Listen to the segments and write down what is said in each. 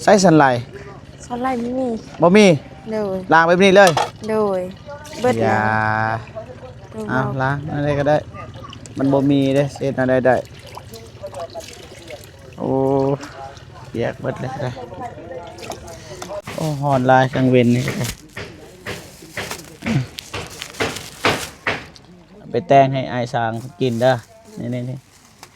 ໃຊ້ສັນໄຫຼ? ສັນໄຫຼບໍ່ມີ. ບໍ່ມີ? ໂດຍ. ລ້າງແບບນີ້ເລີຍ? ໂດຍ. ເບິດເລີຍ. ຢ່າ. ໂດຍ. ເອົາ ລ້າງອັນໃດກໍໄດ້. ມັນບໍ່ມີເດ້ ຊິເຮັດແນວໃດໄດ້. ໂອ້ ປຽກເບິດເລີຍ. ໂອ້ ຮ້ອນຫຼາຍກາງເວັນນີ້. ໄປແຕ່ງໃຫ້ອ້າຍຊ້າງກິນເດີ. ນີ້ໆ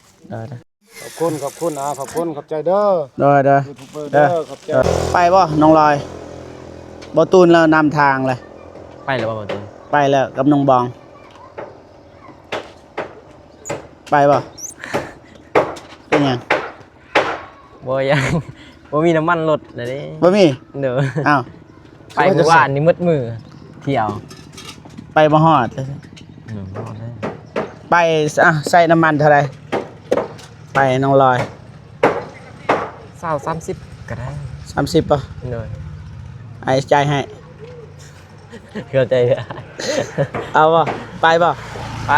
ໆ. ໄດ້ໆ. ຂອບຄຸນ ຂອບຄຸນ ອາ ຂອບຄຸນ ຂອບໃຈເດີ. ໂດຍໆ. ຢູທູບເບີເດີ. ຂອບໃຈ. ໄປບໍ່ນ້ອງລອຍ? ບໍ່ຕູນລາວນຳທາງເລີຍ. ໄປແລ້ວບໍ່ບໍ່ຕູນ? ໄປແລ້ວກັບນ້ອງບອງ. ໄປບໍ່? ເປັນຫຍັງ? ບໍ່ຫຍັງ ບໍ່ມີນ້ຳມັນລົດແລ້ວເດ້. ບໍ່ມີ? ໂດຍ. ອ້າວ ໄປມື້ວານນີ້ໝົດມື້ທ່ຽວ ໄປບໍ່ຮອດ. ອືມ ບໍ່ຮອດເລີຍ. ໄປ ອະ ໃຊ້ນ້ຳມັນເທົ່າໃດ? ໄປນ້ອງລອຍ ຊາວ ສາມສິບກໍໄດ້. ສາມສິບບໍ່? ໂດຍ. ອ້າຍຈ່າຍໃຫ້. ເຂົ້າໃຈ. ເອົາບໍ່? ໄປບໍ່? ໄປ.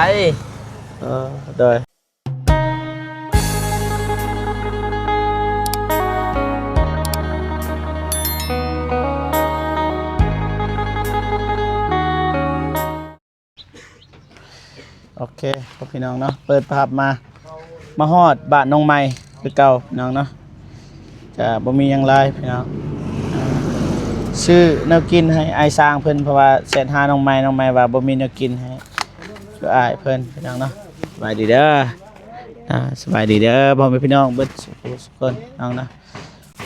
ເອີ ໂດຍ. ໂອເຄ ພີ່ນ້ອງເນາະ ເປີດພາບມາ ມາຮອດບ້ານນ້ອງໃໝ່ຄືເກົ່າ ພີ່ນ້ອງເນາະ. ກະບໍ່ມີຫຍັງຫຼາຍພີ່ນ້ອງ ຊື້ແນວກິນໃຫ້ອ້າຍຊ້າງເພິ່ນ ເພາະວ່າແຊັດຫານ້ອງໃໝ່ ນ້ອງໃໝ່ວ່າບໍ່ມີແນວກິນໃຫ້ ຄືອ້າຍເພິ່ນພີ່ນ້ອງເນາະ. ສະບາຍດີເດີ ອ່າ ສະບາຍດີເດີພໍ່ແມ່ພີ່ນ້ອງເບິດສຸກຄົນພີ່ນ້ອງເນາະ.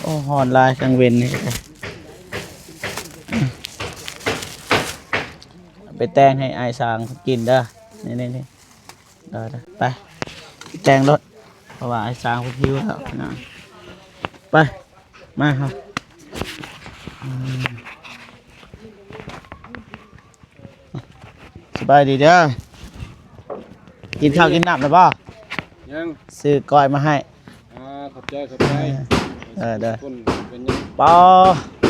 ໂອ້ ຮ້ອນຫຼາຍກາງເວັນນີ້ ໄປແຕ່ງໃຫ້ອ້າຍຊ້າງກິນເດີ. ນີ້ໆໆ ໄປແຕ່ງລົດ ເພາະວ່າອ້າຍຊ້າງເພິ່ນຫິວແລ້ວນະ. ໄປ ມາເຮົາ ອືມ ສະບາຍດີເດີ. ກິນເຂົ້າກິນນ້ຳແລ້ວບໍ່? ຍັງ. ຊື້ກ້ອຍມາໃຫ້. ອ່າ ຂອບໃຈ ຂອບໃຈ. ເອີ ເດີ. ຄົນເປັນຫຍັງ? ປໍ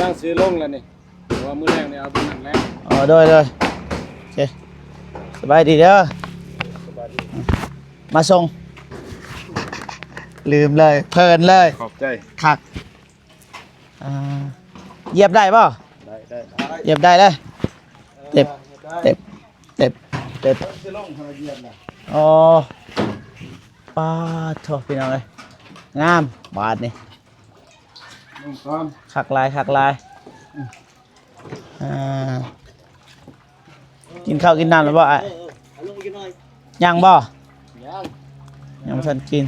ຍ່າງຊື້ລົງແລ້ວນີ້ ເພາະວ່າມື້ແລງນີ້ເອົາເບິ່ງໜັງແລ້ວ. ອໍ ໂດຍໆ ໂອເຄ ສະບາຍດີເດີ. ມາສົ່ງ ລືມເລີຍ ເພີນເລີຍ. ຂອບໃຈ. ຄັກ. ອ່າ ຢຽບໄດ້ບໍ່? ໄດ້ ໄດ້ ຢຽບໄດ້ເດີ. ເຕັບ ເຕັບ ເຕັບ ເຕັບ. ອໍ ປາດໂທ້ ພີ່ນ້ອງເອີຍ ງາມບາດນີ້. ຄັກຫຼາຍ ຄັກຫຼາຍ. ອ່າ ກິນເຂົ້າກິນນ້ຳແລ້ວບໍ່ອ້າຍ? ເອີ ເອີ ເອົາລົງອີກໜ້ອຍ. ຍັງບໍ່? ຍັງ ຍັງບໍ່ທັນກິນ.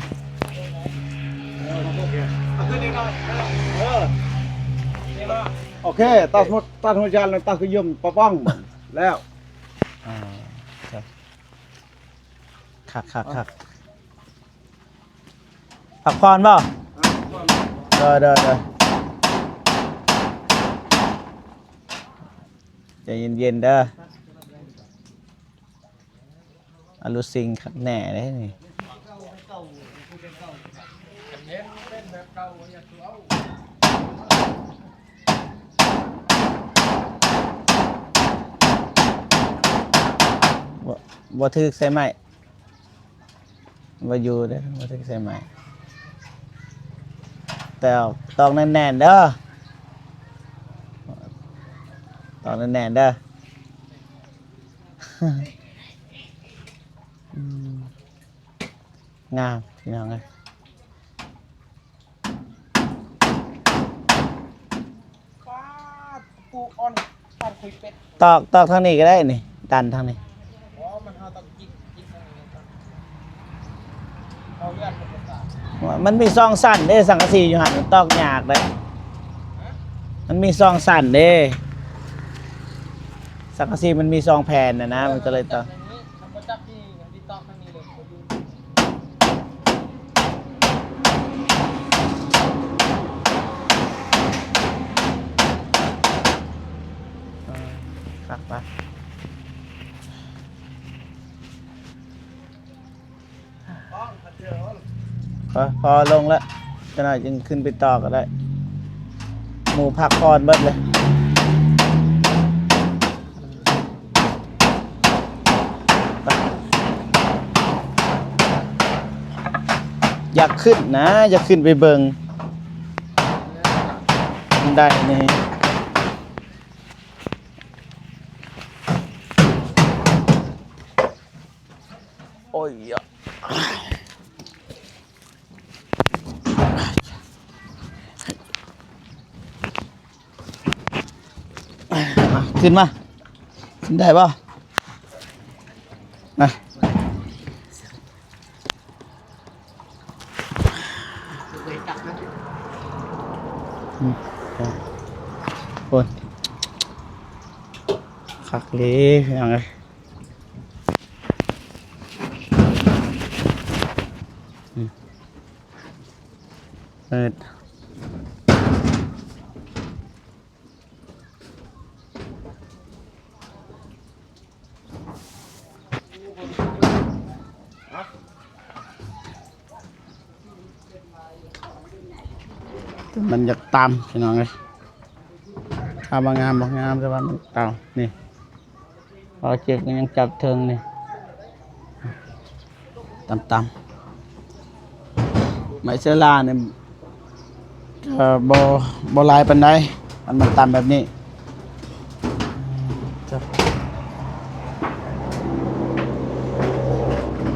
ໂອເຄ ຕັດຫົວ ຕັດຫົວຈານ ຕັດກະຍົມປະປ້ອງແລ້ວ. ອ່າ ຄັກໆໆ. ພັກຜ່ອນບໍ່? ເອີ ພັກຜ່ອນ. ໂດຍ ໂດຍ ໂດຍ. ໃຈເຢັນໆເດີ. ອາລຸຊິງຄັກແນ່ເດ້ນີ້. ບໍ່ ບໍ່ຖືກໃສ່ໄມ້. ບໍ່ຢູ່ເດ້ ບໍ່ຖືກໃສ່ໄມ້. ແຕ່ຕອກແໜ້ນໆເດີ ຕອກແໜ້ນໆເດີ. ອືມ ງາມ ພີ່ນ້ອງເອີຍ. ປາດ ປູອ່ອນ ປາດຄຸຍເປັດ. ຕອກ ຕອກທາງນີ້ກໍໄດ້ນີ້ ດັນທາງນີ້. ບໍ່ ມັນ ເຮົາຕ້ອງຈິກ ຈິກທາງນີ້ກ່ອນ ເອົາເລື່ອນມັນກໍຕາມ. ມັນມີສອງຊັ້ນເດ້ ສັງກະສີຢູ່ຫັ້ນ ມັນຕອກຍາກເດ້. ຮະ? ມັນມີສອງຊັ້ນເດ້ ສັງກະສີມັນມີສອງແຜ່ນນະນະ ມັນກໍເລີຍຕອກ. ຄັນບໍ່ຈັບທີ່ ເອີ ຄັກປະ ພໍ ພໍລົງແລ້ວ ຈັກໜ້ອຍຈຶ່ງຂຶ້ນໄປຕໍ່ກໍໄດ້ ໝູ່ພັກຜ່ອນເບິດເລີຍ. ຢາກຂຶ້ນນະ ຢາກຂຶ້ນໄປເບິ່ງ. ໄດ້ນີ້ ໂອ້ຍ ມາ ຂຶ້ນມາ ຂຶ້ນໄດ້ບໍ່? ມາ ອືມ ໂອ້ຍ ຄັກເລີຍ ພີ່ນ້ອງເອີຍ. ອືມ ເປີດ ມັນຢາກຕຳ ພີ່ນ້ອງເອີຍ ຖາມວ່າງາມບໍ່? ງາມ ແຕ່ວ່າມັນຕຳ ນີ້ ເອົາເຈັບກໍຍັງຈັບເທິງນີ້ ຕຳໆ ໄມ້ເຊື້ອລານີ້ກໍບໍ່ ບໍ່ຫຼາຍປານໃດ ມັນ ມັນຕຳແບບນີ້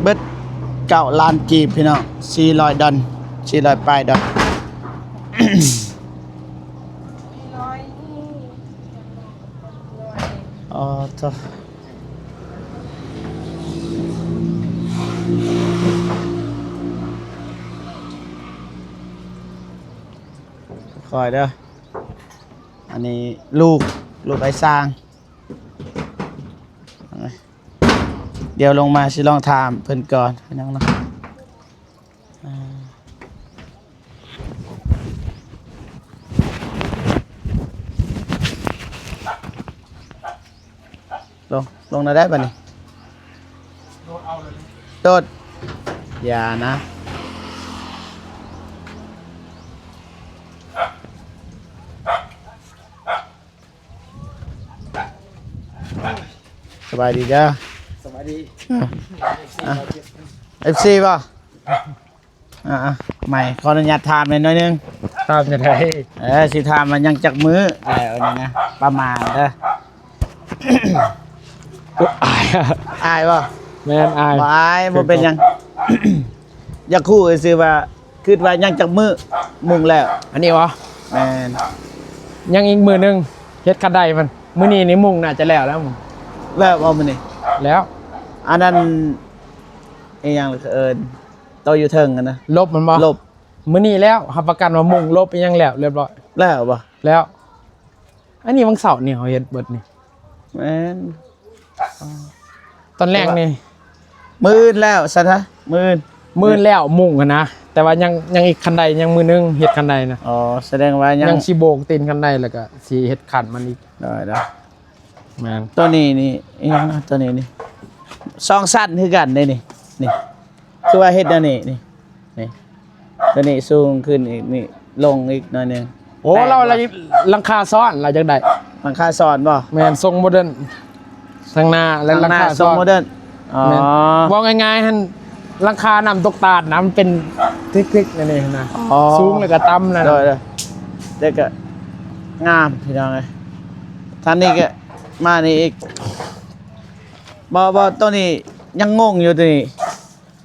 ເບິດເກົ້າລ້ານກີບ ພີ່ນ້ອງ ສີ່ຮ້ອຍດອນ ສີ່ຮ້ອຍປາຍດອນ. ອໍ ໂທ້ ຄ່ອຍເດີ ອັນນີ້ລູກ ລູກອ້າຍຊ່າງ ດຽວລົງມາຊິລອງຖາມເພິ່ນກ່ອນ ພີ່ນ້ອງເນາະ. ອ່າ ລົງ ລົງແນວໃດບາດນີ້? ໂດດ ຢ່ານະ. ສະບາຍດີເດີ ສະບາຍດີ ອ່າ ອ່າ ເອັຟຊີບໍ່? ອ່າ ໃໝ່ ຂໍອະນຸຍາດຖາມໜ້ອຍໜຶ່ງ ຖາມຈັ່ງໃດ? ເອີ ຊິຖາມວ່າຍັງຈັກມື້ແລ້ວນີ້ນະ ປະມານເດີ. ອາຍ ອາຍບໍ່? ແມ່ນ ອາຍ ບໍ່ອາຍ ບໍ່ເປັນຫຍັງ. ຢາກຮູ້ຊື່ວ່າ ຄິດວ່າຍັງຈັກມື້ມຸງແລ້ວ? ອັນນີ້ບໍ່? ແມ່ນ ຍັງອີກມື້ໜຶ່ງ ເຮັດຄັນໄດມັນ ມື້ນີ້ນີ້ມຸງໜ້າຈະແລ້ວແລ້ວ. ແລ້ວບໍ່ມື້ນີ້? ແລ້ວ ອັນນັ້ນອີຫຍັງເອີ້ນ ໂຕຢູ່ເທິງຫັ້ນນະ ຫຼົບມັນບໍ່? ຫຼົບ ມື້ນີ້ແລ້ວ ຮັບປະກັນວ່າມຸງຫຼົບອີຫຍັງແລ້ວ ລຽບຮ້ອຍ. ແລ້ວບໍ່? ແລ້ວ ອັນນີ້ວັນເສົານີ້ເຮົາເຮັດເບິດນີ້. ແມ່ນ ຕອນແລກນີ້ ມື້ອື່ນແລ້ວຊະນະ ມື້ອື່ນ ມື້ອື່ນແລ້ວມຸງຫັ້ນນະ ແຕ່ວ່າຍັງ ຍັງອີກຄັນໄດ ຍັງມື້ໜຶ່ງເຮັດຄັນໄດນະ. ອໍ ສະແດງວ່າຍັງ ຍັງຊິໂບກຕີນຄັນໄດ ແລ້ວກໍຊິເຮັດຄັນມັນອີກ. ໄດ້ ໄດ້ ແມ່ນ ໂຕນີ້ນີ້ອີຫຍັງນະ ໂຕນີ້ນີ້ ສອງຊັ້ນຄືກັນເດ້ນີ້ ນີ້ ຄືວ່າເຮັດແນວນີ້ນີ້ ນີ້ ຕົວນີ້ສູງຂຶ້ນອີກ ນີ້ລົງອີກໜ້ອຍໜຶ່ງ. ໂອ້ ແຕ່ ລາວ ລາວ ຫຼັງຄາຊ້ອນ ລາວຢາກໄດ້ ຫຼັງຄາຊ້ອນບໍ່? ແມ່ນ ຊົງໂມເດີນ ທາງໜ້າ ແລະ ທາງໜ້າ ຫຼັງຄາຊ້ອນ ຊົງໂມເດີນ. ອໍ ແມ່ນ ເວົ້າງ່າຍໆຫັ້ນ ຫຼັງຄານ້ຳຕົກຕາດນະ ມັນເປັນທິກໆ ແນວນີ້ຫັ້ນນະ. ອໍ ສູງແລ້ວກໍຕ່ຳນະ. ໂດຍ ໂດຍ ແຕ່ກໍງາມ ພີ່ນ້ອງເອີຍ. ທາງນີ້ກໍມານີ້ອີກ ບໍ່ ບໍ່ ຕົວນີ້ຍັງງົງຢູ່ ຕົວນີ້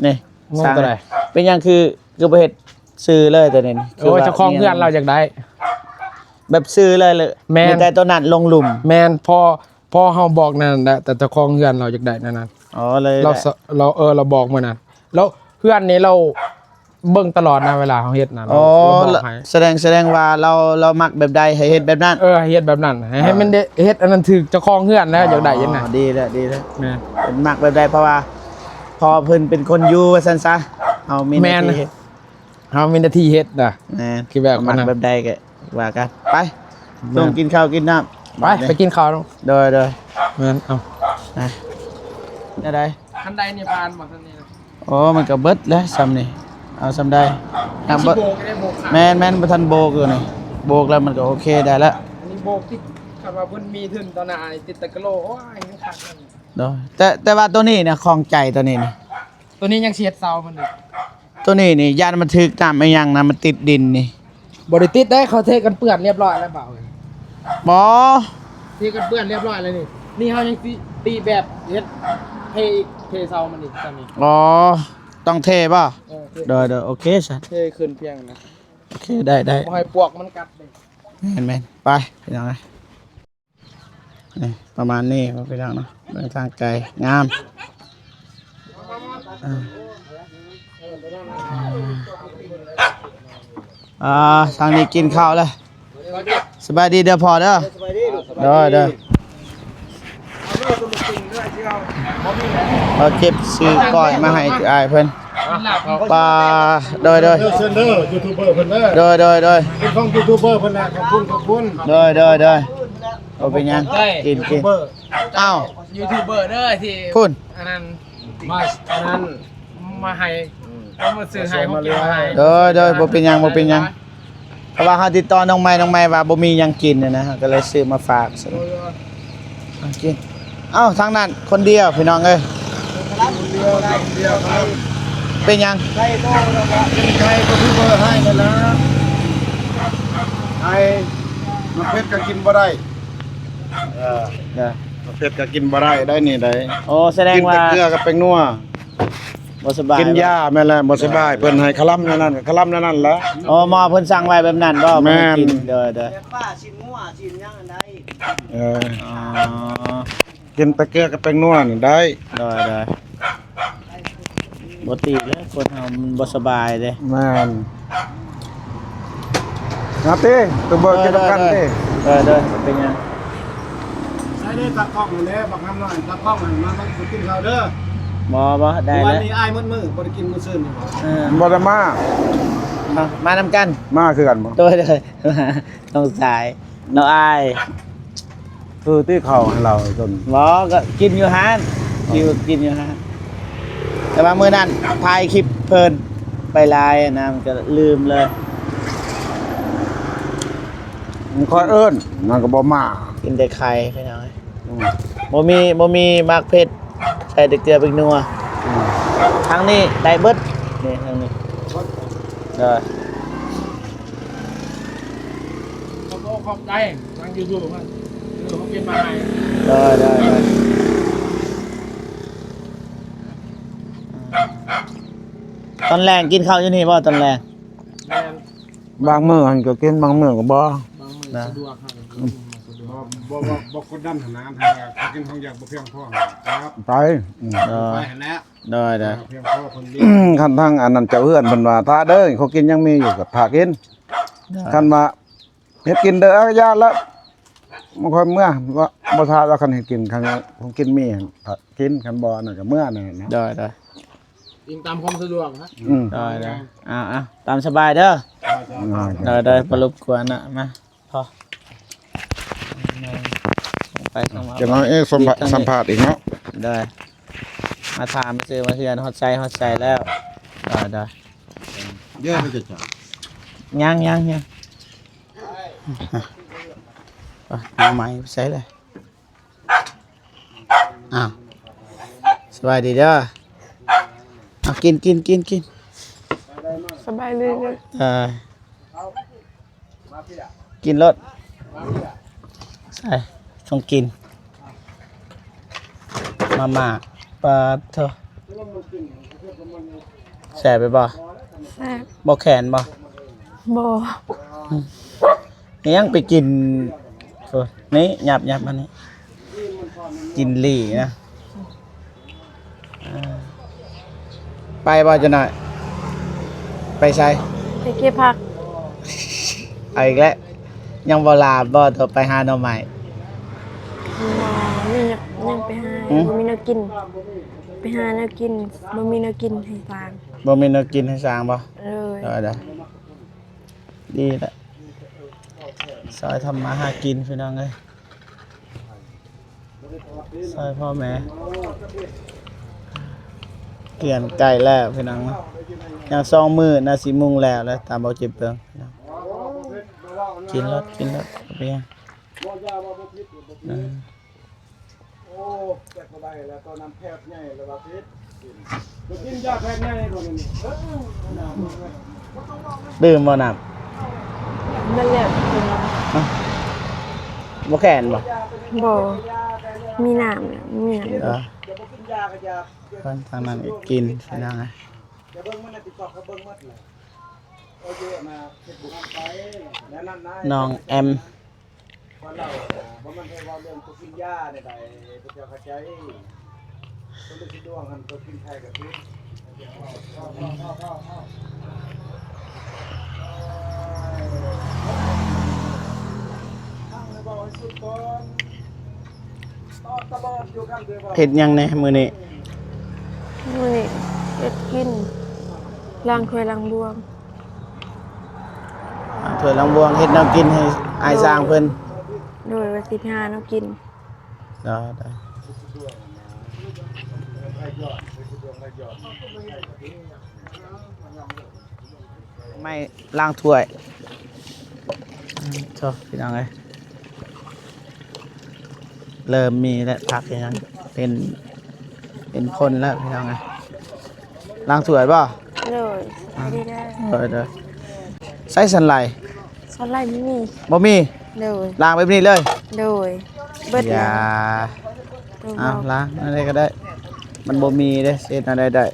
ນີ້ ງົງຕົວໃດ? ເປັນຫຍັງຄື ຄືບໍ່ເຮັດຊື່ເລີຍຕົວນີ້? ໂອ້ຍ ເຈົ້າຂອງເຮືອນລາວຢາກໄດ້ ແບບຊື່ເລີຍ. ແມ່ນ ມີແຕ່ຕົວນັ້ນລົງຫຼຸມ. ແມ່ນ ພໍ ພໍເຮົາບອກນັ້ນແຫຼະ ແຕ່ເຈົ້າຂອງເຮືອນລາວຢາກໄດ້ແນວນັ້ນ. ອໍ ເລີຍ ລາວ ລາວ ເອີ ລາວບອກມື້ນັ້ນ ລາວ ເຮືອນນີ້ລາວເບິ່ງຕະຫຼອດນະ ເວລາເຮົາເຮັດນະ. ອໍ ລາວບອກໃຫ້ ສະແດງ ສະແດງວ່າລາວ ລາວມັກແບບໃດໃຫ້ເຮັດແບບນັ້ນ. ເອີ ໃຫ້ເຮັດແບບນັ້ນ ໃຫ້ ໃຫ້ມັນໄດ້ເຮັດອັນນັ້ນຖືກເຈົ້າຂອງເຮືອນນະ. ອໍ ຢາກໄດ້ອັນນັ້ນ. ດີແລ້ວ ດີແລ້ວ. ແມ່ນ ເພິ່ນມັກແບບໃດ ເພາະວ່າ ເພາະເພິ່ນເປັນຄົນຢູ່ວ່າຊັ້ນຊະ ເຮົາມີໜ້າທີ່ເຮັດ. ເຮົາມີໜ້າທີ່ເຮັດນະ. ແມ່ນ ຄືແບບ ມັກແບບໃດກໍວ່າກັນ. ໄປ ແມ່ນ ລົງກິນເຂົ້າກິນນ້ຳ ໄປ ບາດນີ້ ໄປກິນເຂົ້າ. ໂດຍ ໂດຍ ແມ່ນ. ເອົາ ນະ ແນວໃດ? ຄັນໄດນີ້ຜ່ານບໍ່? ຄັນນີ້ນະ. ໂອ້ ມັນກໍເບິດແລ້ວຊ່ຳນີ້ ເອົາຊ່ຳໃດ. ຍັງບໍ່ ໂບກໄດ້ ໂບກຂາຍ. ແມ່ນ ແມ່ນ ບໍ່ທັນໂບກຢູ່ນີ້ ໂບກແລ້ວມັນກໍໂອເຄໄດ້ລະ. ອັນນີ້ໂບກຕິດ ຄັນວ່າເພິ່ນມີທຶນຕໍ່ໜ້ານີ້ ຕິດຕະກະໂຫຼ ໂອ້ຍ ຍັງຄັກ. ໂດຍ ແຕ່ ແຕ່ວ່າໂຕນີ້ນະ ຂ້ອງໃຈໂຕນີ້ນະ. ໂຕນີ້ຍັງຊິເຮັດເສົາມັນອີກ. ໂຕນີ້ນີ້ ຢ້ານມັນຖືກນ້ຳອີຫຍັງນະ ມັນຕິດດິນນີ້. ບໍ່ໄດ້ຕິດໄດ໋ ເຂົາເທກັນເປື້ອນລຽບຮ້ອຍແລ້ວບ່າວເອີຍ. ບໍ່ ເທກັນເປື້ອນລຽບຮ້ອຍແລ້ວນີ້. ນີ້ເຮົາຍັງຊິຕີແບບເຮັດ ເທອີກ ເທເສົາມັນອີກຊ້ຳນີ້. ອໍ ຕ້ອງເທບໍ່? ເອີ ເທ ໂດຍໆ ໂອເຄຊັ້ນ ເທຂຶ້ນພຽງນະ. ໂອເຄ ໄດ້ໆ ບໍ່ໃຫ້ປວກມັນກັດເດ້. ແມ່ນໆ ໄປພີ່ນ້ອງເອີຍ. ນີ້ປະມານນີ້ພີ່ນ້ອງເນາະ ເບິ່ງທາງໄກງາມ. ອ່າ ອ່າ ທາງນີ້ກິນເຂົ້າແລ້ວ. ສະບາຍດີເດີພໍ່ເດີ. ໂດຍໆ ເຮົາເກັບຊື້ກ້ອຍມາໃຫ້ອ້າຍເພິ່ນ. ປາ ໂດຍໆ ເຊີນເດີ ຢູທູບເບີເພິ່ນເດີ. ໂດຍໆ ເປັນຂອງຢູທູບເບີເພິ່ນແຫຼະ. ຂອບຄຸນ ຂອບຄຸນ. ໂດຍໆ ບໍ່ເປັນຫຍັງ ກິນໆ. ອ້າວ ຢູທູບເບີເດີທີ່ພຸ້ນ ອັນນັ້ນ ມາ ອັນນັ້ນ ມາໃຫ້ ເອົາມາຊື້ໃຫ້ ເອົາມາຊື້ໃຫ້. ໂດຍໆ ບໍ່ເປັນຫຍັງ ບໍ່ເປັນຫຍັງ. ເພາະວ່າເຮົາຕິດຕໍ່ນ້ອງໃໝ່ ນ້ອງໃໝ່ວ່າບໍ່ມີຫຍັງກິນນະ ເຮົາກໍເລີຍຊື້ມາຝາກ. ໂດຍໆ ເອົາກິນ. ເອົ້າ ທາງນັ້ນຄົນດຽວພີ່ນ້ອງເອີຍ. ເປັນຫຍັງ? ກິນໄກ່ກໍຄືວ່າໃຫ້ນັ້ນລະ ໄກ່ ໝາກເຜັດກໍກິນບໍ່ໄດ້. ເອີ ໝາກເຜັດກໍກິນບໍ່ໄດ້ໄດ໋ນີ້ໄດ໋. ໂອ້ ສະແດງວ່າ ກິນແຕ່ເກືອກັບແປ້ງນົວ. ບໍ່ສະບາຍ ກິນຢາ ບໍ່? ແມ່ນແຫຼະ ບໍ່ສະບາຍ. ເອີ ເພິ່ນໃຫ້ຄະລຳແນວນັ້ນ ຄະລຳແນວນັ້ນແຫຼະ. ອໍ ໝໍເພິ່ນສັ່ງໄວ້ແບບນັ້ນບໍ່? ແມ່ນ ບໍ່ໃຫ້ກິນ. ໂດຍໆ ແບບປາ ຊີ້ນງົວ ຊີ້ນຫຍັງອັນໃດ. ເອີ ອໍ ກິນແຕ່ເກືອກັບແປ້ງນົວນີ້ໄດ້. ໂດຍໆ ບໍ່ຕິແລ້ວ ຄົນເຮົາມັນບໍ່ສະບາຍເດ້. ແມ່ນ. ມາຕິ ໂຕເບີ ໂດຍໆ ກິນນຳກັນຕິ. ໂດຍໆ ເປັນຫຍັງ? ໃສ່ເດີ ຕາກ້ອງຫັ້ນແຫຼະ ບັກຫຳນ້ອຍ ຕາກ້ອງຫັ້ນ ມາ ມາກິນເຂົ້າເດີ. ບໍ່ ບໍ່ ໄດ້ແລ້ວ. ມື້ວານນີ້ອ້າຍໝົດມື້ ບໍ່ໄດ້ກິນມື້ຊືນນີ້ບໍ່? ເອີ ບໍ່ໄດ້ມາ. ມາ ມານຳກັນ. ມາຄືກັນບໍ່? ໂດຍໆ ນ້ອງຊາຍ ນ້ອງອ້າຍ. ຄືຕິເຂົ້າໃຫ້ລາວຈົນ ບໍ່ ກໍກິນຢູ່ຫັ້ນ ຢູ່ ກິນຢູ່ຫັ້ນ. ແຕ່ວ່າມື້ນັ້ນຖ່າຍຄລິບເພິ່ນໄປຫຼາຍນະ ມັນກໍລືມເລີຍ. ມັນຄ່ອຍເອີ້ນ ມັນກໍບໍ່ມາ. ກິນແຕ່ໄຂ່ພີ່ນ້ອງເອີຍ. ອືມ ບໍ່ມີ ບໍ່ມີໝາກເຜັດ ໃສ່ແຕ່ເກືອແປ້ງນົວ. ອືມ ທາງນີ້ໄດ້ເບິດ ນີ້ ທາງນີ້. ໂດຍ. ຂອບອົກຂອບໃຈທາງຢູທູບເພິ່ນ ເອີ ເພິ່ນເກັບມາໃຫ້. ໄດ້ ໄດ້ ໄດ້. ຕອນແລງກິນເຂົ້າຢູ່ນີ້ບໍ່ ຕອນແລງ? ແມ່ນ. ບາງມື້ຫັ້ນກໍກິນ ບາງມື້ກໍບໍ່. ບາງມື້ ນະ ສະດວກ ອືມ ສະດວກ. ບໍ່ ບໍ່ ບໍ່ ບໍ່ກົດດັນຫັ້ນນະ ຖ້າກິນຂອງຢາກບໍ່ພຽງພໍ ໄປ. ອືມ ໄປຫັ້ນແຫຼະ. ໂດຍ ໂດຍ. ພຽງພໍຄົນດີ. ຄັນທາງອັນນັ້ນເຈົ້າເຮືອນເພິ່ນວ່າ ຖ້າເດີ ຂອງກິນຍັງມີຢູ່ ກໍຖ້າກິນ. ໂດຍ. ຄັນວ່າ ເຮັດກິນເດີ ເອີ ຢ້ານລະ ບໍ່ຄ່ອຍເມືອ ບໍ່ ບໍ່ຖ້າລະ. ຄັນເຮັດກິນ ຄັນຂອງກິນມີ ຖ້າກິນ ຄັນບໍ່ ອັນນັ້ນກໍເມືອນັ້ນແຫຼະ. ໂດຍ ໂດຍ. ອີງຕາມຄວາມສະດວກນະ. ອືມ ໂດຍ ໂດຍ. ອ່າ ອ່າ ຕາມສະບາຍເດີ. ໂດຍ ໂດຍ ບໍ່ລົບກວນນະ. ມາ ພໍ ໄປສຳພາດ ຈະມາເອ ສຳພາດ ສຳພາດອີກເນາະ. ໂດຍ. ມາຖາມຊື່ວ່າເຮືອນຮອດໃສ ຮອດໃສແລ້ວ. ໂດຍ ໂດຍ. ເດີ ໄປເຈົ້າ. ຍັງ ຍັງ ຍັງ. ອ່ະ ນ້ອງໃໝ່ໄປໃສແລ້ວ? ອ້າວ ສະບາຍດີເດີ. ເອົາ ກິນ ກິນ ກິນ ກິນ. ສະບາຍດີເດີ. ເອີ ກິນໂລດ. ໃສ່ ຕ້ອງກິນ ມາມ່າ. ປາດໂທ ແຊບໄປບໍ່? ແຊບ. ບໍ່ແຂນບໍ່? ບໍ່. ອືມ ຍັງໄປກິນ ໂອ້ ນີ້ ຫຍັບໆ ມານີ້ ກິນຫຼີ່ນະ. ອ່າ ໄປບໍ່ຈັກໜ້ອຍ? ໄປໃສ? ໄປເກັບຜັກ. ເອົາອີກແລ້ວ ຍັງບໍ່ຫຼາບບໍ່? ໂຕໄປຫາໜໍ່ໄມ້. ບໍ່ມີ ຍັງໄປຫາ. ຫື? ບໍ່ມີແນວກິນ ໄປຫາແນວກິນ ບໍ່ມີແນວກິນໃຫ້ສ້າງ. ບໍ່ມີແນວກິນໃຫ້ສ້າງບໍ່? ເອີຍ ເອີ ໄດ້ ດີແຫຼະ ຊ່ອຍທຳມາຫາກິນພີ່ນ້ອງເອີຍ. ຊ່ອຍພໍ່ແມ່ ເກືອນໃກ້ແລ້ວພີ່ນ້ອງເນາະ. ຍັງສອງມື້ໜ້າຊິມຸງແລ້ວແຫຼະ ຕາມບໍ່ຈິບເບິ່ງພີ່ນ້ອງ. ກິນໂລດ ກິນໂລດ ບໍ່ເປັນຫຍັງ. ເອີ ໂອ້ ແຈກບໍ່ໄດ້ແລ້ວ ຕອນນັ້ນແພດໃຫຍ່ແລ້ວວ່າເພັດ ກິນ ກິນຢາແພດໃຫຍ່ບໍ່ນີ້. ເອີ ດື່ມບໍ່ນ້ຳ? ນັ້ນແຫຼະ ບໍ່ແຂນບໍ່? ບໍ່ ມີນ້ຳ ມີນ້ຳ ເອີ ເພິ່ນທາງນັ້ນກໍກິນພີ່ນ້ອງເອີຍ. ນ້ອງແອມ ວ່າເລົ່ານະ ບໍ່ແມ່ນໃຜເວົ້າເລື່ອງຕົວກິນຢາໃດໆ ພວກເຈົ້າເຂົ້າໃຈ ຄົນທີ່ດວງຫັ້ນຕົວກິນໄຂ່ກໍຄື ເຮັດຫຍັງແດ່ມື້ນີ້? ມື້ນີ້ເຮັດກິນ ລ້າງຖ້ວຍລ້າງບ່ວງ. ຖ້ວຍລ້າງບ່ວງ ເຮັດແນວກິນໃຫ້ອ້າຍຊ່າງເພິ່ນ. ໂດຍ ວ່າຊິຫາແນວກິນ. ໄດ້ ໄດ້ ໄມ້ລ້າງຖ້ວຍ. ອືມ ໂທ້ ພີ່ນ້ອງເອີຍ ເລີ່ມມີແລ້ວ ຜັກອີຫຍັງ ເປັນ ເປັນພົນແລ້ວ ພີ່ນ້ອງເອີຍ. ລ້າງຖ້ວຍບໍ່? ໂດຍ ອ່າ ສະບາຍດີເດີ. ໂດຍ ໂດຍ. ໃຊ້ສັນໄຫຼ? ສັນໄຫຼບໍ່ມີ. ບໍ່ມີ? ໂດຍ. ລ້າງແບບນີ້ເລີຍ? ໂດຍ. ເບິດແລ້ວ. ເອົາ ລ້າງອັນໃດກໍໄດ້ ມັນບໍ່ມີເດ້ ເຮັດອັນໃດໄດ້.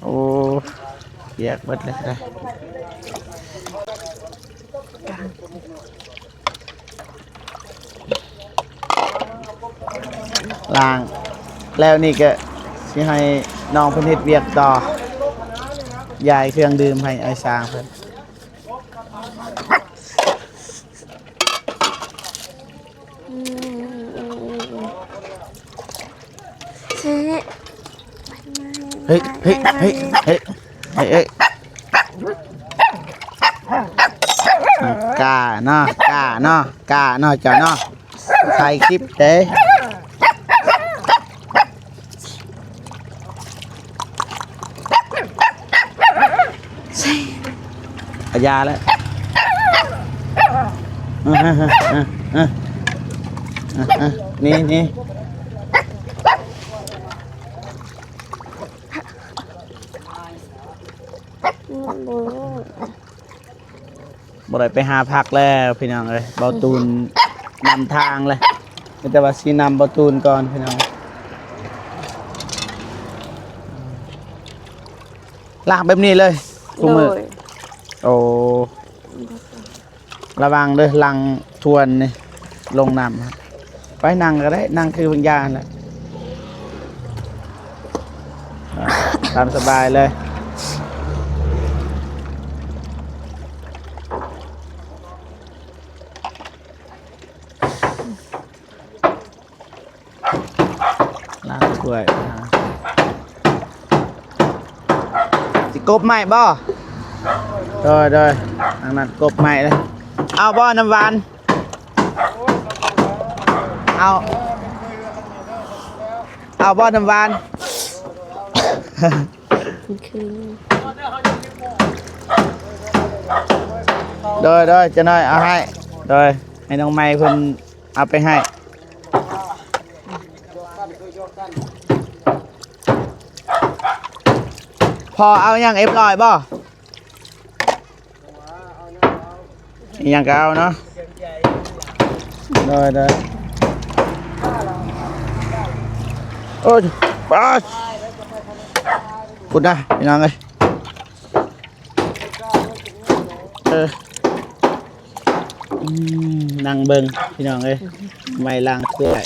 ໂອ້ ປຽກເບິດເລີຍ ລ້າງແລ້ວນີ້ກະຊິໃຫ້ນ້ອງເພິ່ນເຮັດວຽກຕໍ່ ຢາຍເຄື່ອງດື່ມໃຫ້ອ້າຍຊ່າງເພິ່ນ. ເຮີ້ຍ ເຮີ້ຍ ເຮີ້ຍ ເຮີ້ຍ ເຮີ້ຍ ເຮີ້ຍ ກ້າເນາະ ກ້າເນາະ ກ້າເນາະ ເຈົ້າເນາະ ຖ່າຍຄລິບເດ້. ອາ ຢ່າແລ້ວ ນີ້ ນີ້. ບໍ່ໄດ້ໄປຫາຜັກແລ້ວພີ່ນ້ອງເອີຍ ເບົາຕູນນຳທາງເລີຍ ມີແຕ່ວ່າຊິນຳເບົາຕູນກ່ອນພີ່ນ້ອງ. ລ້າງແບບນີ້ເລີຍຄູ່ມື້. ໂດຍ. ໂອ້ ລະວັງເດີ ຫຼັງທວນນີ້ລົງນ້ຳ. ໄປນັ່ງກໍໄດ້ ນັ່ງຄືເບິ່ງຢາຫັ້ນແຫຼະ ຕາມສະບາຍເລີຍ. ລ້າງຖ້ວຍ ຊິກົບໄມ້ບໍ່? ໂດຍ ໂດຍ ທາງນັ້ນກົບໄມ້ເລີຍ. ເອົາບໍ່ນ້ຳຫວານ? ເອົາ ເອົາບໍ່ນ້ຳຫວານ? ໂດຍ ໂດຍ ຈະໜ້ອຍເອົາໃຫ້. ໂດຍ ໃຫ້ນ້ອງໃໝ່ເພິ່ນເອົາໄປໃຫ້. ພໍ່ເອົາຫຍັງ ເອັມຮ້ອຍບໍ່? ອີ່ຫຍັງກໍເອົາເນາະ. ໂດຍ ໂດຍ. ໂອ້ຍ ປາດ ພຸ້ນນະ ພີ່ນ້ອງເອີຍ. ເອີ ອືມ ນັ່ງເບິ່ງພີ່ນ້ອງເອີຍ ໄມ້ລ້າງຖ້ວຍ.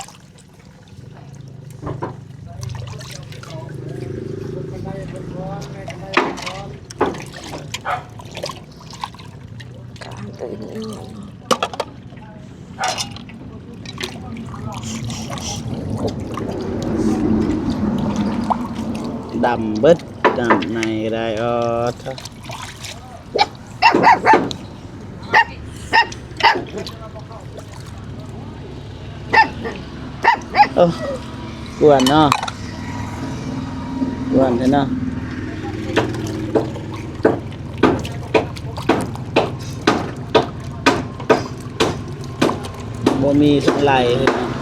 ດຳເບິດ ນ້ຳໃນກໍໄດ້. ອໍ ໂອ້ ກວນເນາະ ກວນແທ້ເນາະ. ບໍ່ມີສັນໄຫຼ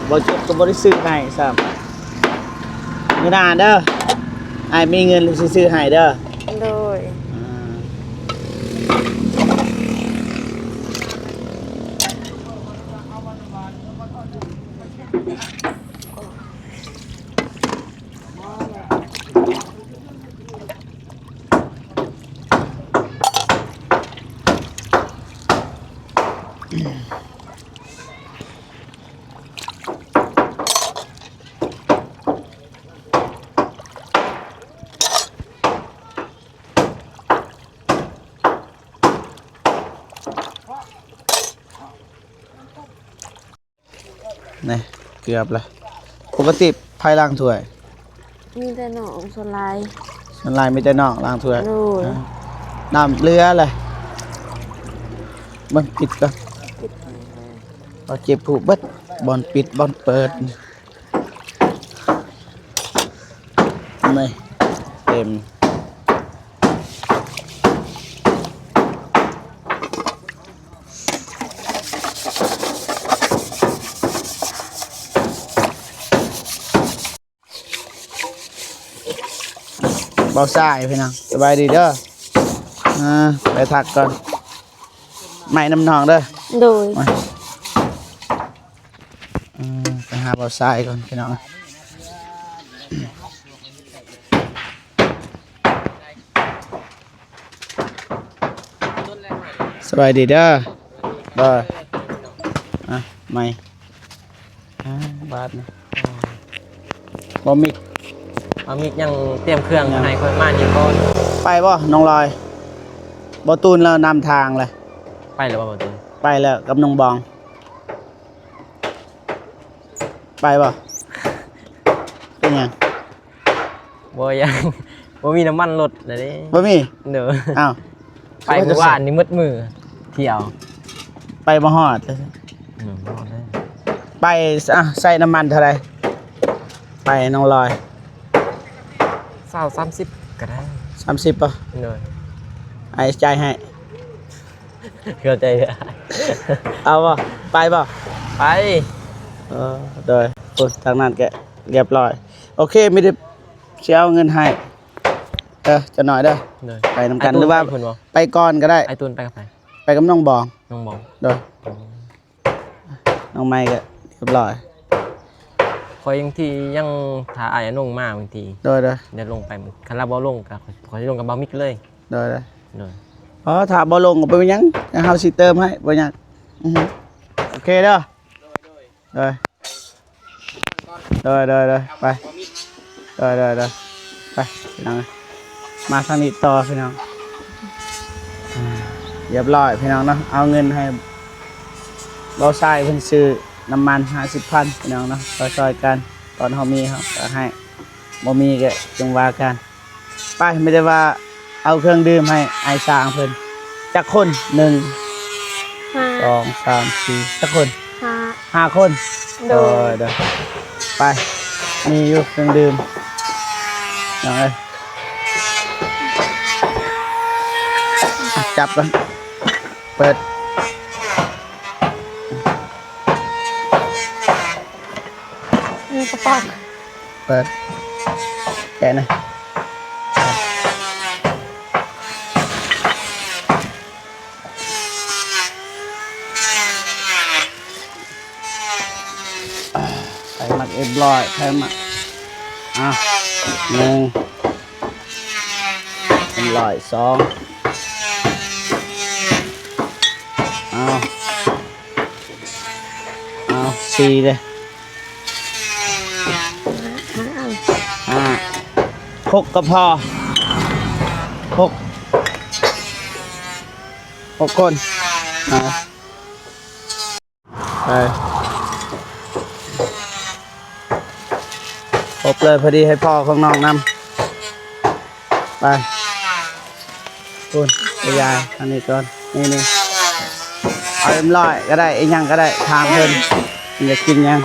ບໍ່ເຈັບກໍບໍ່ໄດ້ຊື້ໃຫ້ຊ້ຳ. ມື້ໜ້າເດີ ອ້າຍມີເງິນຊິຊື້ໃຫ້ເດີ. ໂດຍ. ອ່າ ນີ້ເກືອບລະ. ປົກກະຕິໃຜລ້າງຖ້ວຍ? ມີແຕ່ນ້ອງ ສ່ວນຫຼາຍ ສ່ວນຫຼາຍມີແຕ່ນ້ອງລ້າງຖ້ວຍ. ໂດຍ. ອາ ນ້ຳເຫຼືອແຫຼະ. ເບິ່ງປິດກ່ອນ. ເອົາເຈັບຜູ້ເບິດ ບ່ອນປິດບ່ອນເປີດ. ນີ້ເຕັມ. ບ່າວຊາຍພີ່ນ້ອງ ສະບາຍດີເດີ. ອ່າ ໄປທັກກ່ອນ ໄມ້ນຳນ້ອງເດີ. ໂດຍ. ມາ ອ່າ ໄປຫາບ່າວຊາຍກ່ອນພີ່ນ້ອງ. ສະບາຍດີເດີ. ເດີ ອ່ະ ໄມ້ ອ່າ ບາດນີ້ ບໍ່ມີ ບໍ່ມີ ຍັງຕຽມເຄື່ອງ ຍັງ ໃຫ້ຂ້ອຍມານີ້ກ່ອນ. ໄປບໍ່ນ້ອງລອຍ? ບໍ່ຕູນແລ້ວນຳທາງແຫຼະ. ໄປແລ້ວບໍ່ ບໍ່ຕູນ? ໄປແລ້ວກັບນ້ອງບອງ. ໄປບໍ່? ເປັນຫຍັງ? ບໍ່ຫຍັງ ບໍ່ມີນ້ຳມັນລົດນະເດ້. ບໍ່ມີ? ໂດຍ. ອ້າວ ໄປມື້ວານນີ້ໝົດມື້ທ່ຽວ ໄປບໍ່ຮອດ. ອືມ ບໍ່ຮອດເລີຍ. ໄປ ອາ ໃຊ້ນ້ຳມັນເທົ່າໃດ? ໄປນ້ອງລອຍ ຊາວ ສາມສິບກໍໄດ້. ສາມສິບບໍ່? ໂດຍ. ອ້າຍຈ່າຍໃຫ້. ເຂົ້າໃຈ. ເອົາບໍ່? ໄປບໍ່? ໄປ. ເອີ ໂດຍ. ໂອ້ຍ ທາງນັ້ນກະລຽບຮ້ອຍ. ໂອເຄ ມີແຕ່ຊິເອົາເງິນໃຫ້ເດີ ຈັກໜ້ອຍເດີ. ໂດຍ. ໄປນຳກັນ ອ້າຍຕູນ ຫຼືວ່າ ໄປພຸ້ນບໍ່? ໄປກ່ອນກໍໄດ້. ອ້າຍຕູນໄປກັບໃຜ? ໄປກັບນ້ອງບອງ. ນ້ອງບອງ. ໂດຍ. ອໍ. ນ້ອງໃໝ່ກໍຮຽບຮ້ອຍ. ຂ້ອຍຍັງທີ່ ຍັງຖ້າອ້າຍອານົງມາບາງທີ. ໂດຍໆ. ດຽວລົງໄປ ຄັນລາວບໍ່ລົງກໍຂ້ອຍ ຂ້ອຍຊິລົງກັບບ່າວມິກເລີຍ. ໂດຍໆ. ໂດຍ. ອໍ ຖ້າບໍ່ລົງກໍບໍ່ເປັນຫຍັງ ດຽວເຮົາຊິເຕີມໃຫ້ ບໍ່ຍາກ. ອືຮຶ ໂອເຄເດີ. ໂດຍ. ໂດຍ ໂດຍ ໂດຍ ໄປ ໂດຍ ໂດຍ ໂດຍ ໄປ ພີ່ນ້ອງເອີຍ ມາທາງນີ້ຕໍ່ພີ່ນ້ອງ. ອ່າ ຮຽບຮ້ອຍພີ່ນ້ອງເນາະ ເອົາເງິນໃຫ້ບ່າວຊາຍເພິ່ນຊື້ນ້ຳມັນຫ້າສິບພັນ ພີ່ນ້ອງເນາະ ຊ່ອຍໆກັນ ຕອນເຮົາມີເຮົາກໍໃຫ້ ບໍ່ມີກໍຈັ່ງວ່າກັນ. ໄປ ມີແຕ່ວ່າເອົາເຄື່ອງດື່ມໃຫ້ອ້າຍຊ້າງເພິ່ນ ຈັກຄົນ? ໜຶ່ງ ຫ້າ ສອງ ສາມ ສີ່ ຈັກຄົນ? ຫ້າ ຫ້າຄົນ. ໂດຍ ໂດຍ ໂດຍ. ໄປ ມີຢູ່ເຄື່ອງດື່ມ ນ້ອງເອີຍ ຈັບກ່ອນ ເປີດ. ມີກະປ໋ອງ ເປີດ ແກະນະ ໃຜມັກເອັມຮ້ອຍ ໃຜມັກ ອ່ະ ໜຶ່ງ ເອັມຮ້ອຍ ສອງ ເອົາ ເອົາ ສີ່ເດ້ ຫ້າ ຫົກກໍພໍ ຫົກ ຫົກຄົນ ອ່າ. ໄປ ຄົບເລີຍ ພໍດີໃຫ້ພໍ່ຂອງນ້ອງນຳ ໄປ ພຸ້ນ ໄປຢາຍທາງນີ້ກ່ອນ ນີ້ໆ ເອົາເອັມຮ້ອຍກໍໄດ້ ອີ່ຫຍັງກໍໄດ້ ຖາມເພິ່ນ ເພິ່ນຢາກກິນຫຍັງ.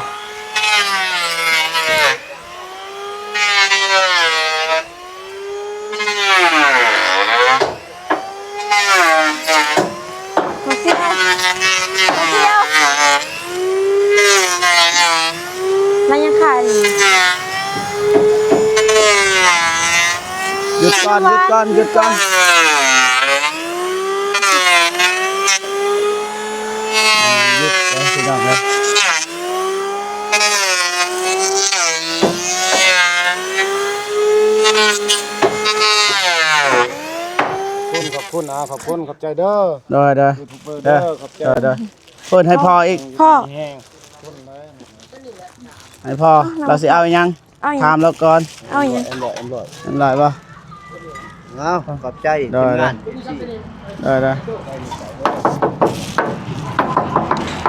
ມາຍັງຂາຍນີ້ ຢຸດກ່ອນ ຢຸດກ່ອນ ຢຸດກ່ອນ ຢຸດກ່ອນ ພີ່ນ້ອງເອີຍ. ຂອບຄຸນ ຂອບຄຸນ ອ່າ ຂອບຄຸນ ຂອບໃຈເດີ ໂດຍ ໂດຍ ຢູທູບເບີເດີ ເດີ ຂອບໃຈ ໂດຍ ໂດຍ ເພິ່ນໃຫ້ພໍ່ອີກ ພໍ່ ໃຫ້ພໍ່ ລາວຊິເອົາອີ່ຫຍັງ? ເອົາຫຍັງ? ຖາມລາວກ່ອນ ເອົາຫຍັງ? ເອັມຮ້ອຍ ເອັມຮ້ອຍ ເອັມຮ້ອຍບໍ່? ເອົາ ຂອບໃຈ ໂດຍ ທີມງານ ໂດຍ ໂດຍ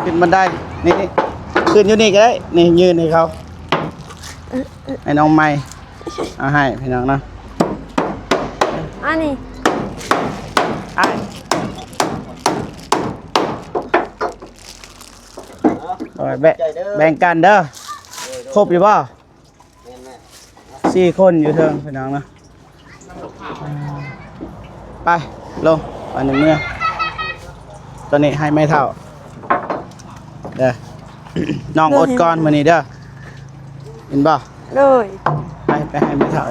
ຂຶ້ນບັນໄດ ນີ້ ຢືນຢູ່ນີ້ກໍໄດ້ ນີ້ຍື່ນໃຫ້ເຂົາ ໃຫ້ນ້ອງໃໝ່ ເອົາໃຫ້ພີ່ນ້ອງເນາະ ອັນນີ້ ອ້າຍ ໂອ້ຍ ແບ່ງ ແບ່ງກັນເດີ ຄົບຢູ່ບໍ່? ສີ່ຄົນຢູ່ເທິງພີ່ນ້ອງເນາະ ໄປລົງ ໄປໃນເມືອງ ຕອນນີ້ໃຫ້ແມ່ເຖົ້າເດີ ນ້ອງອົດກ່ອນມື້ນີ້ເດີ ເຫັນບໍ່? ໂດຍ ໄປ ໄປໃຫ້ແມ່ເຖົ້າ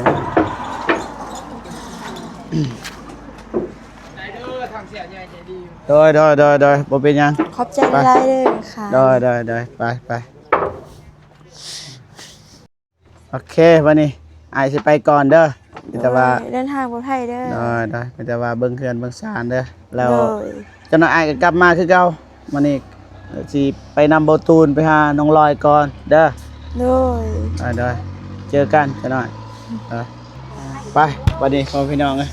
ໂດຍ ໂດຍ ໂດຍ ໂດຍ ບໍ່ເປັນຫຍັງ ຂອບໃຈຫຼາຍເດີ ໂດຍ ໂດຍ ໂດຍ ໄປ ໄປ. ໂອເຄ ບັດນີ້ອ້າຍຊິໄປກ່ອນເດີ ມີແຕ່ວ່າ ໂດຍ ເດີນທາງປອດໄພເດີ ໂດຍ ໂດຍ ມີແຕ່ວ່າເບິ່ງເຮືອນເບິ່ງຊານເດີ ແລ້ວ ໂດຍ ຈັກໜ່ອຍອ້າຍກໍກັບມາຄືເກົ່າ ມື້ນີ້ຊິໄປນຳບໍ່ຕູນໄປຫານ້ອງລອຍກ່ອນເດີ ໂດຍ ໂດຍ ໂດຍ ເຈີກັນຈັກໜ່ອຍ ເອີ ໄປ ບັດນີ້ພໍ່ແມ່ພີ່ນ້ອງເອີຍ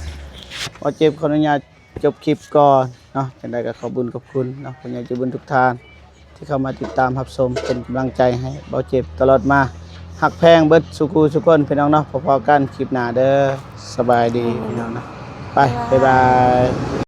ບໍ່ເຈັບຂໍອະນຸຍາດ ຈົບຄລິບກ່ອນເນາະ ຈັ່ງໃດກໍຂອບບຸນຂອບຄຸນເນາະ ຜູ້ໃຫຍ່ໃຈບຸນທຸກທ່ານ ທີ່ເຂົ້າມາຕິດຕາມຮັບຊົມ ເປັນກຳລັງໃຈໃຫ້ເບົາເຈັບຕະຫຼອດມາ ຮັກແພງເບິດສູ່ຄູ່ສູ່ຄົນພີ່ນ້ອງເນາະ ພໍ້ໆກັນຄລິບໜ້າເດີ ສະບາຍດີພີ່ນ້ອງເນາະ ໄປ ບາຍບາຍ.